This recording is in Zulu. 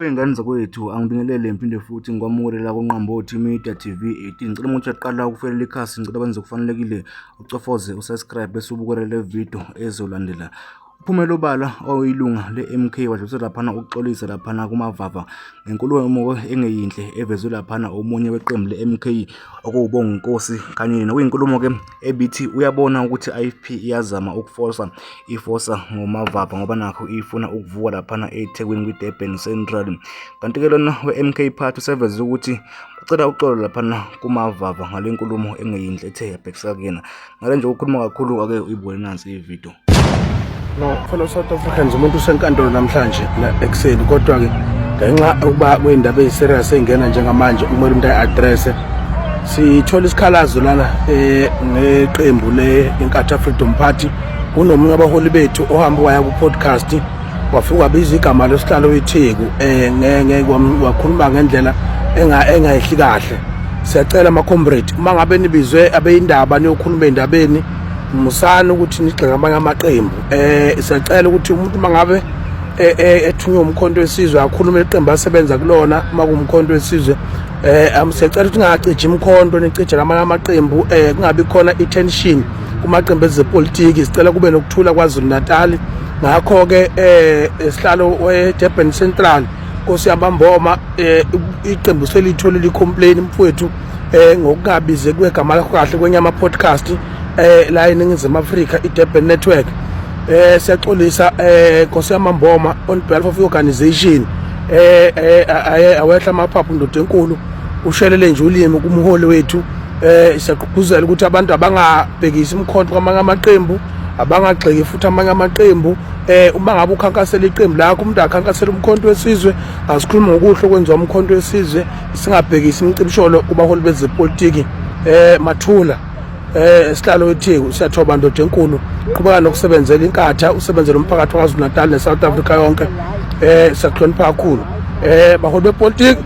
Iy'ngane zakwethu angibingelele ngiphinde futhi ngikwamukele la kuNqambothi Media TV 18. Ngicela uma uthi uyaqala ukufelela ikhasi ngicela wenze okufanelekile ucofoze usubscribe bese ubukele le video ezolandela. Uphumele obala oyilunga le-MK wadlulisela laphana ukuxolisa laphana kumavava ngenkulumo engeyinhle evezwe laphana omunye weqembu le-MK okuwuBonginkosi kanye nokuyinkulumo-ke ebithi uyabona ukuthi i-IFP iyazama ukufosa ifosa ngomavava ngoba nakho ifuna ukuvuka laphana eThekwini kwi-Durban Central. Kanti-ke lona we-MK Party useveze ukuthi ucela uxolo laphana kumavava ngale nkulumo engeyinhle ethe yabhekisa kuyena. Ngale nje ukukhuluma kakhulu ake uyibuke nansi ividiyo. No, fellow South Africans, umuntu usenkantolo namhlanje ekuseni kodwa-ke ngenxa ukuba kwey'ndaba eyi-serious ey'ngena njengamanje kumele umuntu ayi-addresse. Sithola isikhalazo lana ngeqembu le-Inkatha Freedom Party. Kunomunye wabaholi bethu ohambe waya ku-podcast wafika wabiza igama losihlalo weTheku wakhuluma ngendlela engayehli kahle. Siyacela ama-comrade uma ngabe nibizwe abeyindaba niyokhuluma endabeni musani ukuthi nigxeke amanye amaqembu. Siyacela ukuthi umuntu uma ngabe ethunywe umkhonto wesizwe akhulume iqembu asebenza kulona uma kuwumkhonto wesizwe. Siyacela ukuthi ningaciji imkhonto nicije amanye amaqembu, kungabi khona i-tension kumaqembu ezepolitiki. Sicela kube nokuthula KwaZulu Natal. Ngakho-ke sihlalo we-Durban Central Nkosi yamamboma, iqembu selitholile i-complaint mfowethu ngokungabize kwegama lakho kahle kwenye ama-podcast la eNingizimu Afrika i-Durban Network. Siyaxolisa Nkosi yamamboma on behalf of organization. Awehla amaphaphu ndoda enkulu, ushelele nje ulimi kumholi wethu. Siyagqugquzela ukuthi abantu abangabhekisi imkhonto kwamanye amaqembu, abangagxeki futhi amanye amaqembu. Uma ngabe ukhankasela iqembu lakho, umuntu akhankasela umkhonto wesizwe, asikhuluma ngokuhle okwenziwa umkhonto wesizwe, singabhekisi imicibisholo kubaholi bezepolitiki. Mathula sihlalo weTheku, siyathoba ndoda enkulu, qhubeka nokusebenzela inkatha, usebenzele umphakathi waKwaZulu Natal neSouth Africa yonke. Siyakuhlonipha kakhulu baholi bepolitiki.